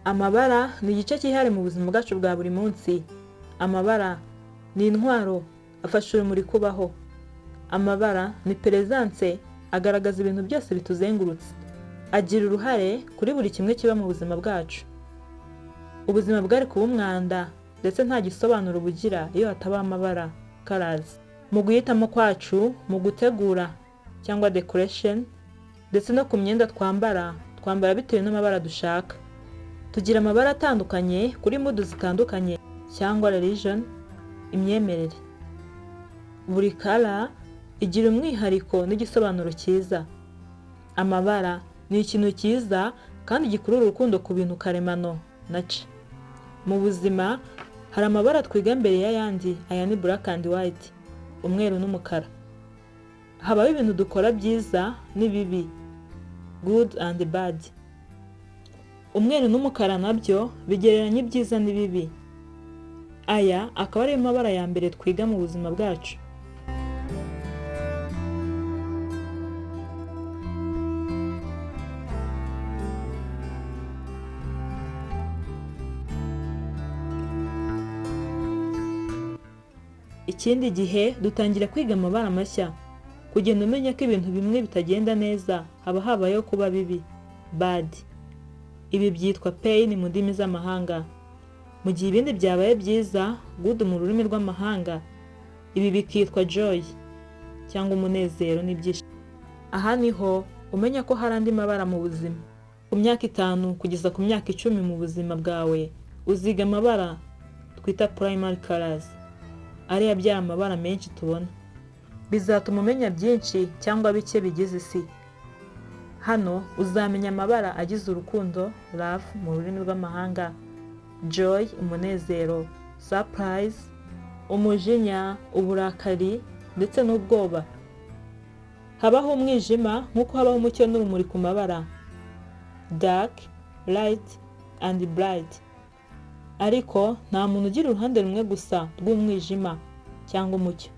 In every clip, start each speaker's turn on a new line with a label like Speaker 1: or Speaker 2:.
Speaker 1: Amabara ni igice cyihariye mu buzima bwacu bwa buri munsi. Amabara ni intwaro, afasha urumuri kubaho. Amabara ni presence, agaragaza ibintu byose bituzengurutse. Agira uruhare kuri buri kimwe kiba mu buzima bwacu. Ubuzima bwari kuba umwanda ndetse nta gisobanuro bugira iyo hataba amabara, colors. Mu guhitamo kwacu, mu gutegura cyangwa decoration, ndetse no ku myenda twambara, twambara bitewe n'amabara dushaka. Tugira amabara atandukanye kuri mood zitandukanye cyangwa religion, imyemerere. Buri color igira umwihariko n'igisobanuro cyiza. Amabara ni ikintu cyiza kandi gikurura urukundo ku bintu karemano, nature. Mu buzima hari amabara twiga mbere y'ayandi, aya ni black and white, umweru n'umukara. Habaho ibintu dukora byiza n'ibibi, good and bad. Umweru n'umukara nabyo bigereranya ibyiza n'ibibi. Aya akaba ariyo mabara ya mbere twiga mu buzima bwacu. Ikindi gihe dutangira kwiga amabara mashya, kugenda umenya ko ibintu bimwe bitagenda neza, haba habayeho kuba bibi, bad. Ibi byitwa pain mu ndimi z'amahanga. Mu gihe ibindi byabaye byiza, good mu rurimi rw'amahanga, ibi bikitwa joy cyangwa umunezero n'ibyishimo. Aha niho umenya ko hari andi mabara mu buzima. Ku myaka 5 kugeza ku myaka 10 mu buzima bwawe, uziga amabara twita primary colors, ariyo abyara amabara menshi tubona. Bizatuma umenya byinshi cyangwa bike bigize isi. Hano uzamenya amabara agize urukundo, love mu rurimi rw'amahanga, joy, umunezero, surprise, umujinya, uburakari ndetse n'ubwoba. Habaho umwijima nk'uko habaho umucyo n'urumuri ku mabara, dark, light and bright. Ariko nta muntu ugira uruhande rumwe gusa rw'umwijima cyangwa umucyo.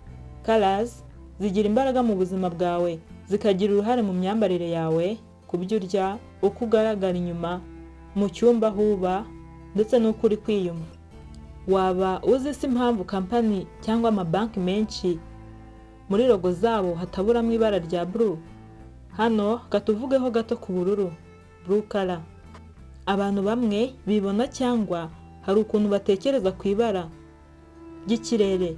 Speaker 1: Colors zigira imbaraga mu buzima bwawe, zikagira uruhare mu myambarire yawe, ku byo urya, uko ugaragara inyuma, mu cyumba aho uba, ndetse n'uko uri kwiyumva. Waba uzi se impamvu kampani cyangwa amabanki menshi muri logo zabo hataburamo ibara rya blue? Hano katuvugeho gato ku bururu, blue color. Abantu bamwe bibona cyangwa hari ukuntu batekereza ku ibara ry'ikirere,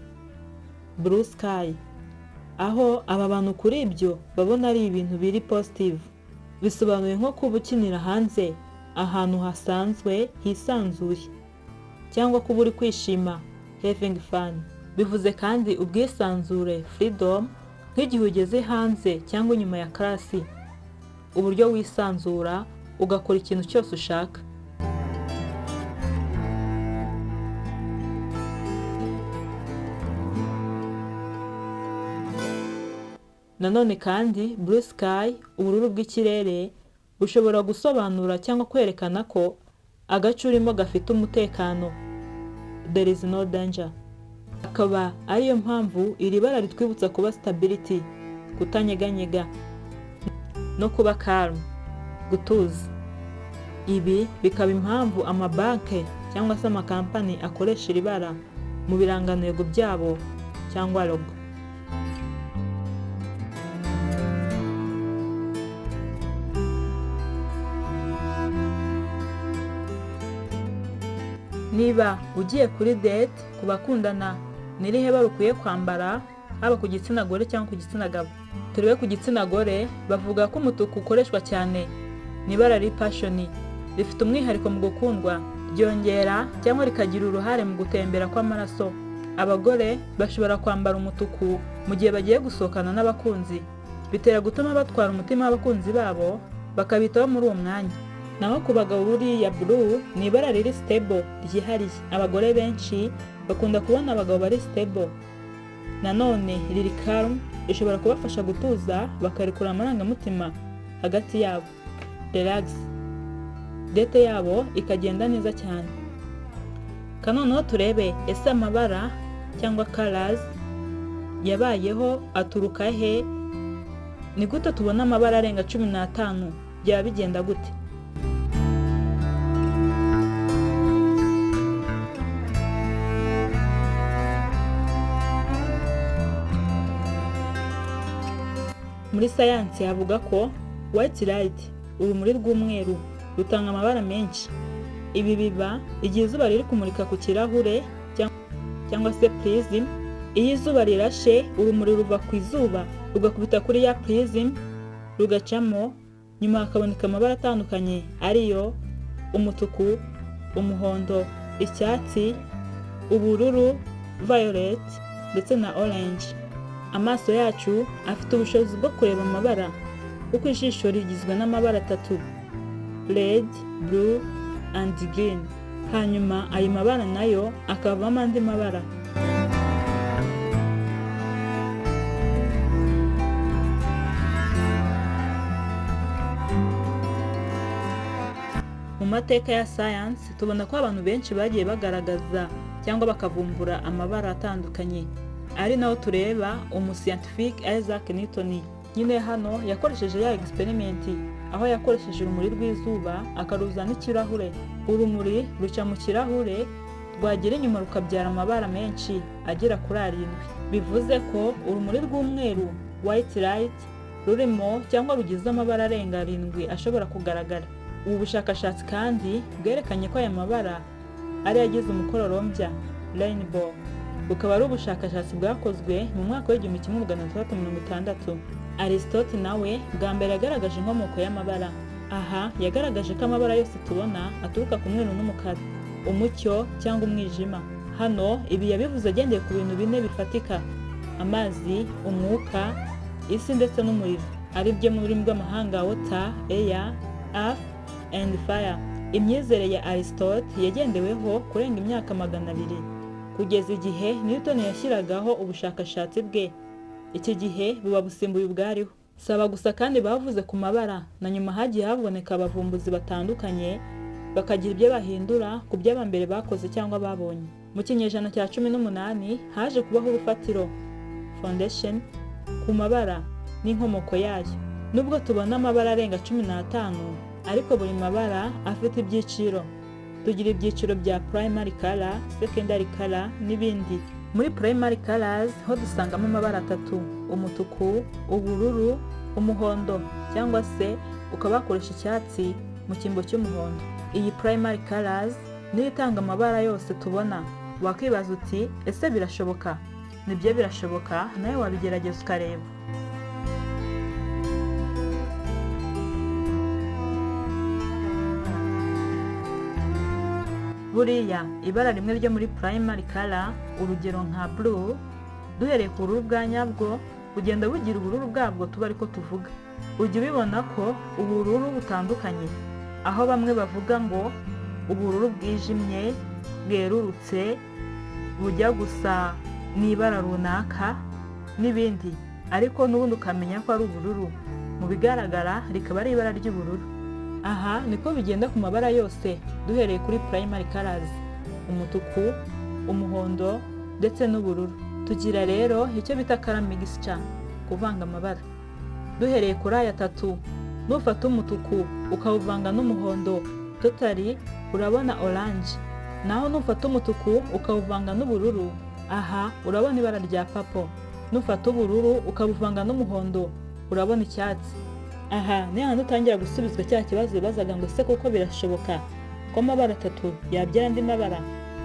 Speaker 1: blue sky, aho aba bantu kuri ibyo babona ari ibintu biri positive. Bisobanuye nko kuba ukinira hanze ahantu hasanzwe hisanzuye, cyangwa kuba uri kwishima, having fun. Bivuze kandi ubwisanzure, freedom, nk'igihe ugeze hanze cyangwa inyuma ya class, uburyo wisanzura ugakora ikintu cyose ushaka. Nanone kandi blue sky, ubururu bw'ikirere, bushobora gusobanura cyangwa kwerekana ko agace urimo gafite umutekano, there is no danger. Akaba ariyo mpamvu iri bara ritwibutsa kuba stability, kutanyeganyega, no kuba calm, gutuza. Ibi bikaba impamvu amabanki cyangwa se amakampani akoresha iri bara mu birangantego byabo cyangwa logo. Niba ugiye kuri date, ku bakundana, ni irihe bara ukwiye kwambara, haba ku gitsina gore cyangwa ku gitsina gabo? Turebe ku gitsina gore, bavuga ko umutuku ukoreshwa cyane, ni ibara riri passion, rifite umwihariko mu gukundwa, ryongera cyangwa rikagira uruhare mu gutembera kw'amaraso. Abagore bashobora kwambara umutuku mu gihe bagiye gusohokana n'abakunzi, bitera gutuma batwara umutima w'abakunzi babo, bakabitaho muri uwo mwanya. Naho ku bagabo, buriya blue ni ibara riri stable, ryihariye. Abagore benshi bakunda kubona abagabo bari stable. Nanone riri calm, rishobora kubafasha gutuza bakarekura amarangamutima hagati yabo, relax, date yabo ikagenda neza cyane. Noneho turebe, ese amabara cyangwa colors yabayeho aturuka he? Ni gute tubona amabara arenga 15? Byaba bigenda gute? Muri sayansi havuga ko white light, urumuri rw'umweru, rutanga amabara menshi. Ibi biba igihe izuba riri kumurika ku kirahure cyangwa se prism. Iyo izuba rirashe, urumuri ruva ku izuba rugakubita kuri ya prism, rugacamo, nyuma hakaboneka amabara atandukanye, ariyo umutuku, umuhondo, icyatsi, ubururu, violet ndetse na orange. Amaso yacu afite ubushobozi bwo kureba amabara, kuko ijisho rigizwe n'amabara atatu: red, blue and green. Hanyuma ayo mabara nayo akavamo andi mabara. Mu mateka ya sayansi tubona ko abantu benshi bagiye bagaragaza cyangwa bakavumbura amabara atandukanye, ari naho tureba umuscientifique Isaac Newton. Nyine hano yakoresheje ya experiment, aho yakoresheje urumuri rw'izuba akaruza n'ikirahure. Urumuri ruca mu kirahure, rwagera inyuma rukabyara amabara menshi agera kuri arindwi. Bivuze ko urumuri rw'umweru, white light, rurimo cyangwa rugize amabara arenga arindwi ashobora kugaragara. Ubu bushakashatsi kandi bwerekanye ko aya mabara ari agize umukororombya, rainbow. Bukaba ari ubushakashatsi bwakozwe mu mwaka wa 1660. Aristote nawe bwa mbere yagaragaje inkomoko y'amabara. Aha yagaragaje ko amabara yose tubona aturuka ku mweru n'umukara, umucyo cyangwa umwijima. Hano ibi yabivuze agendeye ku bintu bine bifatika: amazi, umwuka, isi ndetse n'umuriro, ari byo mu rurimi rw'amahanga water, air, earth and fire. Imyizere ya Aristote yagendeweho kurenga imyaka 200, kugeza igihe Newton yashyiragaho ubushakashatsi bwe. Iki gihe buba busimbuye ubwariho. Saba gusa kandi bavuze ku mabara, na nyuma hagiye haboneka abavumbuzi batandukanye bakagira ibyo bahindura ku by'abambere bakoze cyangwa babonye. Mu kinyejana cya 18 haje kubaho urufatiro, foundation, ku mabara n'inkomoko yayo. Nubwo tubona amabara arenga 15, ariko buri mabara afite ibyiciro. Tugira ibyiciro bya primary color, secondary color n'ibindi. Muri primary colors ho dusangamo amabara atatu: umutuku, ubururu, umuhondo, cyangwa se ukaba wakoresha icyatsi mu cyimbo cy'umuhondo. Iyi primary colors niyo itanga amabara yose tubona. Wakwibaza uti: "Ese birashoboka?" Nibyo, birashoboka, nawe wabigerageza ukareba. Buriya ibara rimwe ryo muri primary color, urugero nka blue, duhereye ku bururu bwa nyabwo, bugenda bugira ubururu bwabwo tuba ariko tuvuga. Ujya ubibona ko ubururu butandukanye, aho bamwe bavuga ngo ubururu bwijimye, bwerurutse, bujya gusa n'ibara runaka n'ibindi, ariko n'ubundi ukamenya ko ari ubururu, mu bigaragara rikaba ari ibara ry'ubururu. Aha niko bigenda ku mabara yose duhereye kuri primary colors: umutuku, umuhondo ndetse n'ubururu. Tugira rero icyo bita color mixture, kuvanga amabara. Duhereye kuri aya atatu, nufata umutuku ukawuvanga n'umuhondo, totally urabona orange. Naho nufata umutuku ukawuvanga n'ubururu, aha urabona ibara rya purple. Nufata ubururu ukabuvanga n'umuhondo, urabona icyatsi. Aha ni hahandi utangira gusubizwa cya kibazo wibazaga ngo: "Ese kuko birashoboka ko amabara atatu yabyara andi mabara?"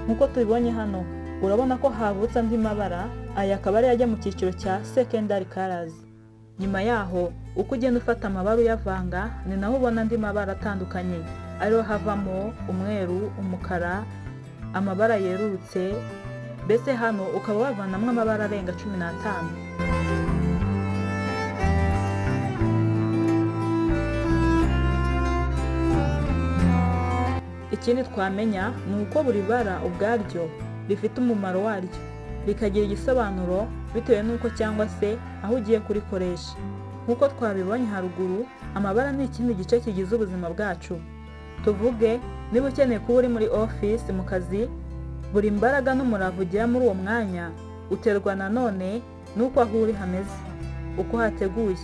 Speaker 1: Nk'uko tubibonye hano, urabona ko havutse andi mabara. Aya akaba ariyo ajya mu cyiciro cya secondary colors. Nyuma yaho, uko ugenda ufata amabara uyavanga, ni naho ubona andi mabara atandukanye, ariho havamo umweru, umukara, amabara yerurutse. Mbese hano ukaba wavanamo amabara arenga 15. Ikindi twamenya ni uko buri bara ubwaryo rifite umumaro waryo, rikagira igisobanuro bitewe n'uko cyangwa se aho ugiye kurikoresha. Nk'uko twabibonye haruguru, amabara ni ikindi gice kigize ubuzima bwacu. Tuvuge niba ukeneye kuba uri muri office, mu kazi, buri mbaraga n'umurava ugira muri uwo mwanya uterwa nanone n'uko aho uri hameze, uko hateguye,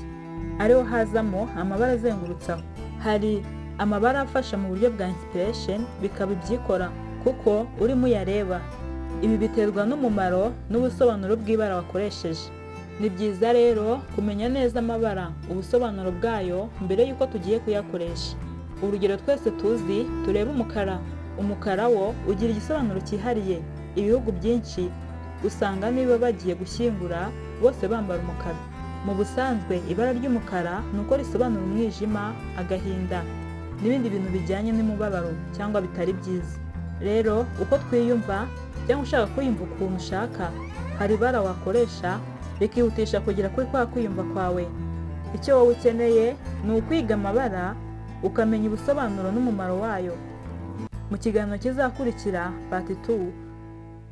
Speaker 1: ariho hazamo amabara azengurutse aho. Hari amabara afasha mu buryo bwa inspiration, bikaba ibyikora kuko urimo uyareba. Ibi biterwa n'umumaro n'ubusobanuro bw'ibara wakoresheje. Ni byiza rero kumenya neza amabara, ubusobanuro bwayo mbere y'uko tugiye kuyakoresha. Urugero twese tuzi, turebe umukara. Umukara wo ugira igisobanuro cyihariye. Ibihugu byinshi usanga niba bagiye gushyingura bose bambara umukara. Mu busanzwe ibara ry'umukara ni uko risobanura umwijima, agahinda n'ibindi bintu bijyanye n'umubabaro cyangwa bitari byiza. Rero uko twiyumva cyangwa ushaka kwiyumva ukuntu ushaka, hari ibara wakoresha rikihutisha kugera kuri kwa kwiyumva kwawe. Icyo wowe ukeneye ni ukwiga amabara, ukamenya ubusobanuro n'umumaro wayo. Mu kiganiro kizakurikira, part 2,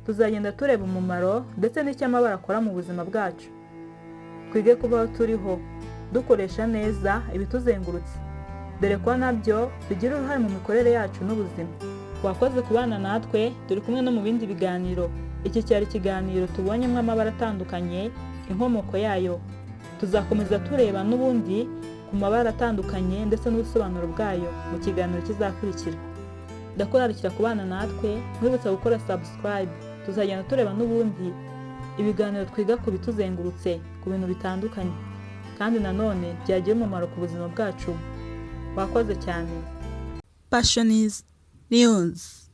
Speaker 1: tuzagenda tureba umumaro ndetse n'icyo amabara akora mu buzima bwacu. Twige kubaho turiho dukoresha neza ibituzengurutse, dore ko nabyo bigira uruhare mu mikorere yacu n'ubuzima. Wakoze kubana natwe, turi kumwe no mu bindi biganiro. Iki cyari ikiganiro tubonyemo amabara atandukanye, inkomoko yayo. Tuzakomeza tureba n'ubundi ku mabara atandukanye ndetse n'ubusobanuro bwayo mu kiganiro kizakurikira. Ndakurarikira kubana natwe, nkwibutsa gukora subscribe. Tuzagenda tureba n'ubundi ibiganiro twiga ku bituzengurutse, ku bintu bitandukanye kandi nanone byagira umumaro ku buzima bwacu. Wakoze cyane.
Speaker 2: Passionis News.